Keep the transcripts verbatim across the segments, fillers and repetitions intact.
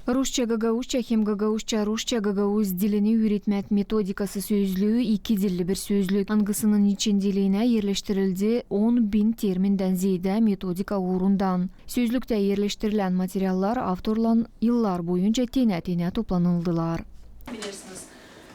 Rusça-gagauzça hem gagauzça-rusça gagauz dilini üüretmäk metodikası sözlüü iki dilli bir sözlük, angısının içindeliinä erleştirildi on bin termindän zeedä metodika uurundan. Sözlüktär erleştirilän materiallar avtorlan yıllar boyunca tenä-tenä toplanıldılar. Bilersiniz,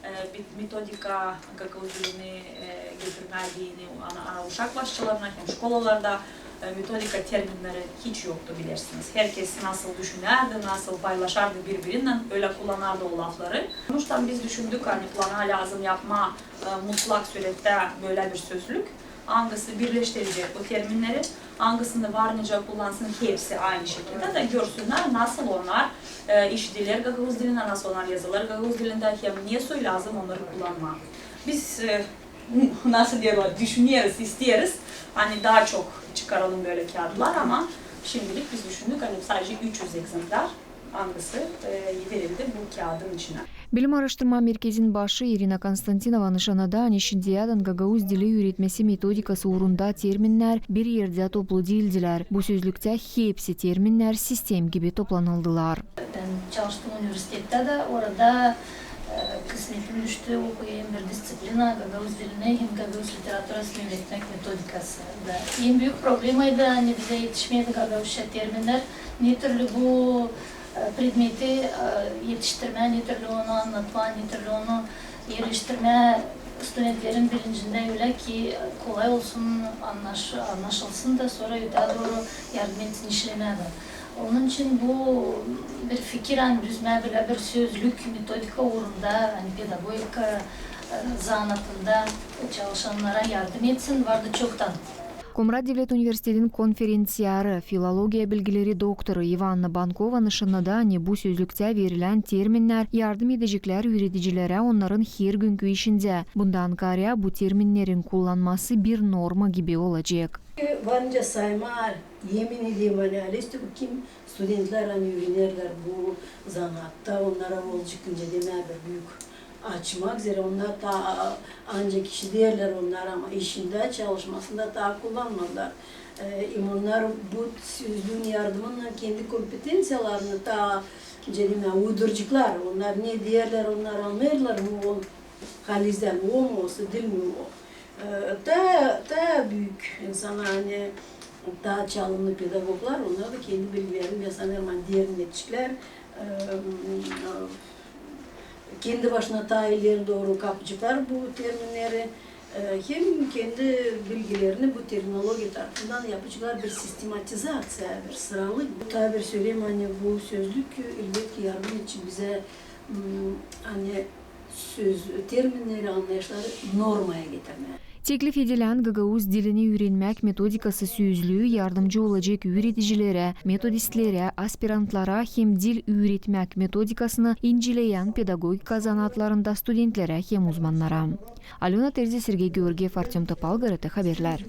e, bir metodika gagauz dilini, e, getirmää deyni ana, ana uşak başçalarına hem şkolalarda, e, metodika terminneri hiç yoktu, bilersiniz. Herkez nasıl düşünärdi, nasıl paylaşardı biri-birinnän, ölä kullanardı o lafları. Onuştan biz düşündük, ani plana lääzım yapmaa, e, mutlak sürettä bölä bir sözlük, angısı birleştirecek bu terminneri, angısını varınca kullansın hepsi aynı şekildä da görsünnär, nasıl onnar, e, işiderlär gagauz dilindä, nasıl onnar yazêrlar gagauz dilindä hem ne soy lääzım onnarı kullanmaa. Biz, e, nasıl deerlär, düşüneriz, isteeriz, ani taa çok çıkaralım bölä kiyatlar, ama şimdilik biz düşündük, ani sadece üç üz ekzemplär, angısı, e, verildi bu kiyadın içinä. Bilim aaraştırma merkezin başı İrina Konstantinova nışannadı, ani şindiyädän gagauz dili üüretmesi metodikası uurunda terminnär bir erdä toplu diildilär. Bu sözlüktä hepsi terminnär sistem gibi toplanıldılar. Bän çalıştım universitettä dä, orada, e, kısmetim düştü okuyayım bir disţiplina, gagauz dilini hem gagauz literaturasını üüretmäk metodikası. Da en büük problemaydı, ani bizä etişmeerdi gagauzça terminnär, ne türlü bu, e, predmeti, e, etiştirmää, ne türlü onu annatmaa, ne türlü onu erleştirmää studentlerin bilincindä ölä ki, e, kolay olsun, annaş-, annaşılsın da sora ötää dooru yardım etsin işlemää dä. Onun için bu bir fikir, ani düzmää bölä bir sözlük metodika uurunda, ani pedagogika, e, zanaatında çalışannara yardım etsin, vardı çoktan. Komrat devlet universitetin konferenţiarı, filologiya bilgileri doktoru İvanna Bankova nışannadı, ani bu sözlüktä verilän terminnär yardım edeceklär üüredicilerä onnarın hergünkü işindä. Bundan kaarä bu terminnerin kullanması bir norma gibi olacek. Varınca saymaa, emin ederim, ani alesti bu kim studentlär, ani üürenerlär bu zanaatta, onnara olacek, nicä demää, bir büük açmak, zerä onnar taa ancak işiderlär onnar, ama işindä, çalışmasında taa kullanmazlar. E, hem onnar bu sözlüün yardımınnan kendi kompetenţiyalarını taa, nicä demää, uyduraceklar. Onnar ne deerlär, onnar annêêrlar mı o, halizdän o mu, olsa diil mi o. E, taa, taa büük insana, ani taa çalımnı pedagoglar, onnar da kendi bilgilerini, bän sanêrım, ani derin edeceklär. E, kendi başına taa ileri dooru kapaceklar bu terminneri. E, hem kendi bilgilerini bu terminologiya tarafından yapaceklar bir sistematizaţiya, bir sıralık. Taa bir söleyim, ani bu sözlük, elbetki, yardım edecek bizä, m, ani söz, terminneri, annayışları normaya getirmää. Teklif edilän gagauz dilini üürenmäk metodikası sözlüü yardımcı olacek üüredicilerä, metodistlerä, aspirantlara hem dil üüretmäk metodikasını inceleyän pedagogika zanaatlarında studentlerä hem uzmannara. Alöna Terzi, Sergey Georgiev, Artöm Topal, GRT Haberlär.